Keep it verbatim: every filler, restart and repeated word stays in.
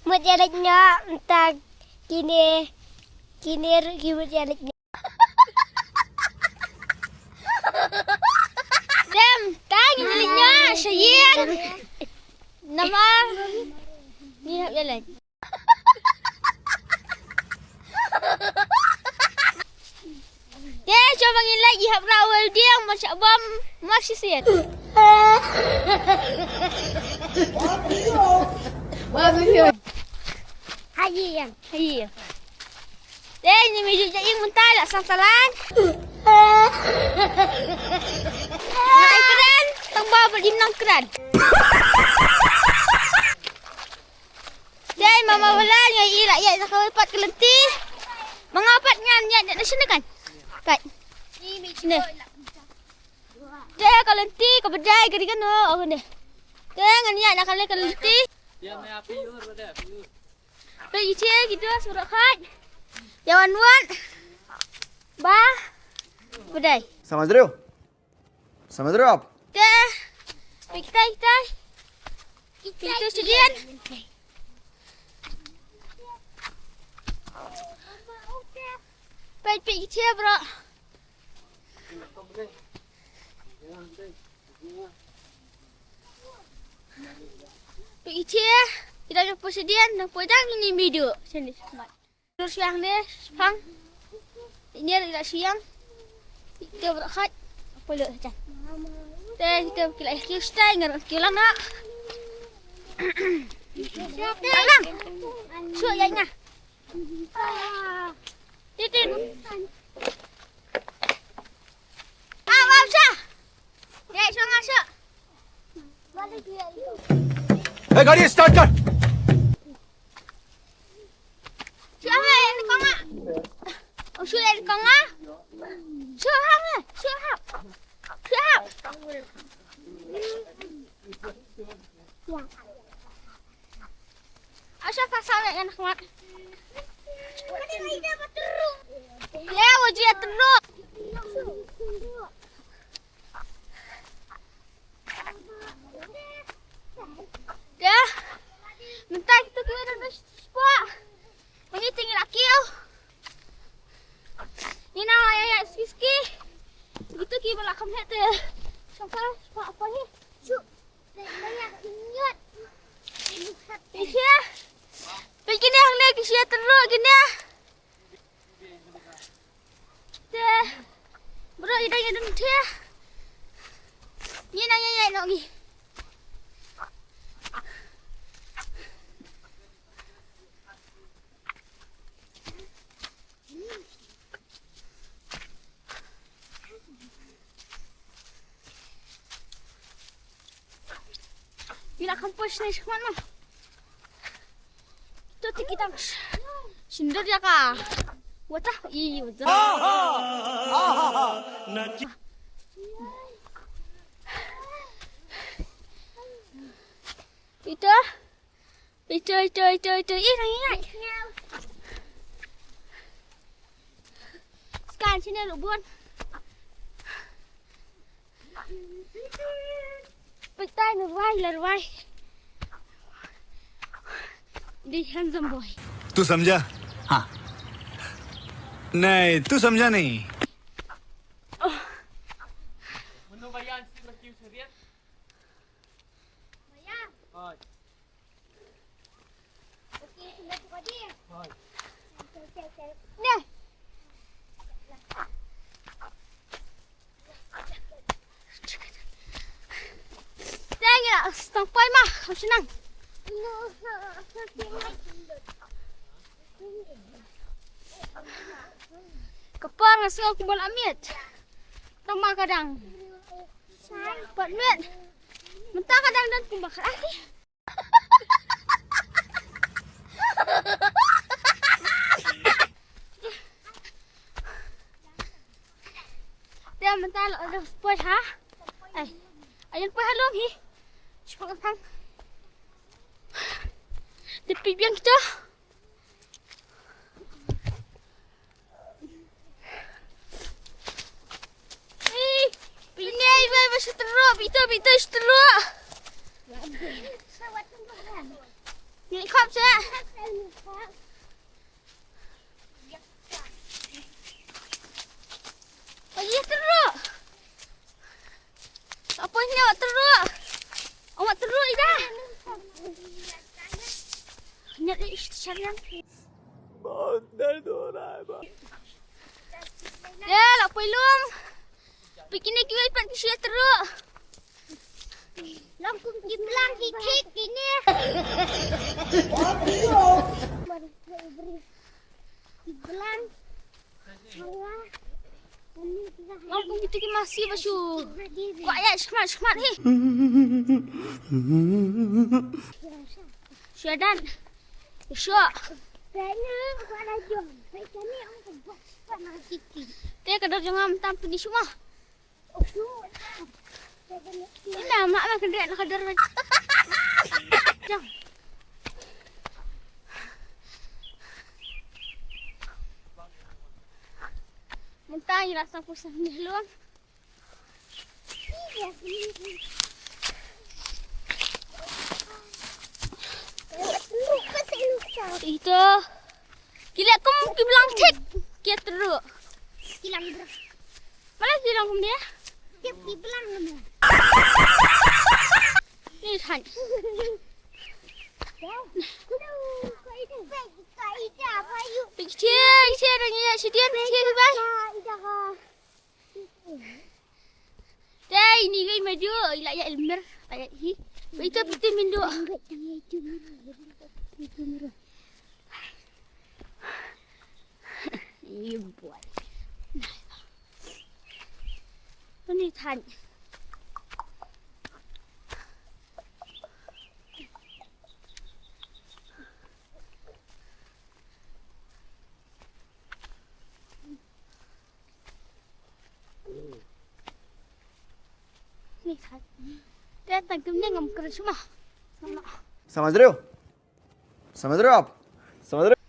Mut ïa leit noh mynta kine, kine ruh ki mut ïa leit noh. Dem, tang ïa leit noh sha ïing. Namar ngi hap ïa leit. Te shuwa ba ngin leit, ngi hap rah wei u dieng, ma shah bam, ma shisien. Ha ïing, ha ïing. Te ngin ym ju ïa ïing mynta, la san salan. Ai kren, tang ba ba dim nang kren. Te mama wala ngi ïa la ïa ka pat ka lynti. Ma nga pat ngan ïa na sini kan. Pat. Sini. Te ka lynti ka bedai ka ri kano, oh, ne. Te ngan ïa na ka le ka lynti. Peit ïa ki tu surok khat. Ïa wan wan. Ba. Bedai. समझ रहे हो? समझ रहे हो आप? Te. Peit kitai kitai. Peit tu sedian. Peit peit kitai bro. Peit kitai. Kita ngi poi sedian, nang poi dang ini video. Sini semat. Terus yang ni, sepang. Ini ada siang. Kita berakat. Apa le jan. Te kita kila kiu stai ngar kiu lana. Lang. Su ya nya. Titin. Ah, wow sa. Ya, su nga sa. ए गाड़ी स्टार्ट कर। Shu hap ïa ka kong ah. Oh, shu ïa ka kong ah. Shu hap eh, shu hap. Shu hap. Asha ka sa ïa ka khmat. Ïa, wa ji ïa teruk. Ïa. Mynta kita ki wan na spot. Ngi te ngi la kiew. Ngi nang ïa ïa ski ski. Kita ki ba la kham heh te. Shong ka spot apa ni? Shu. Ïa. Ïa. Peit kine hangne ki sha teruk kine. Te. Bro, ida ida ntia. Ngi nang ïa ïa noh ngi. Ila kan push ni shkman ma. Tu tiki tang. Shindur ya ka. Wata i wata. Ito. Ito, ito, ito, ito. Ih, nang ingat. Sekarang sini lu bun. Petai nu ruai la ruai. Di handsome boy. तू समझा? हाँ। नहीं, तू समझा नहीं। Tang ïa, stang pai ma, kam shnang. Ka por nga sngew kumba la miet. Tang ma ka dang. Pat miet. Mynta ka dang don kumba ka. Te mynta la ong poi ha. Ai. Ai, ong poi ha lum hi. Shpang pang. Te pi biang kita. Ei, pine, iba, iba, sha teruk, bito, bito, sha teruk. Ni Hap seh. Ayo, teruk. Apa ni awak teruk? Awak teruk ida. Nyat ish, syarian. बहुत दर्द हो रहा है। Ya, la poi lum. Piknik kiwei pat ki shu teruk. Long kum ki blang ki khik kine. Ki blang. Long kum kita ki masi ba shu. Kwah ïa shmat shmat hi. Shu dan. Shu. Te ka dor jong nga mynta pynïasoh ma. Ina ma ma ka dor, ka dor. Jong. Mynta ngi la sangput sha pynïasoh lum. Ito. Ki leh kum ki blang thik. Ki teruk. Ki lang bro. Mana ki lang kum dia? Ki blang kum dia. Ni than. Picture, picture, picture, picture, picture, picture. Dei, ni gai ma ju, i la ïa ilmer, la ïa hi. Wei tu piti mindu. Ni buat. Ni than. Ni khat. Te tang kim ne ngam kren shuh ma. Sama. समझ रहे हो? समझ रहे हो आप? समझ रहे हो?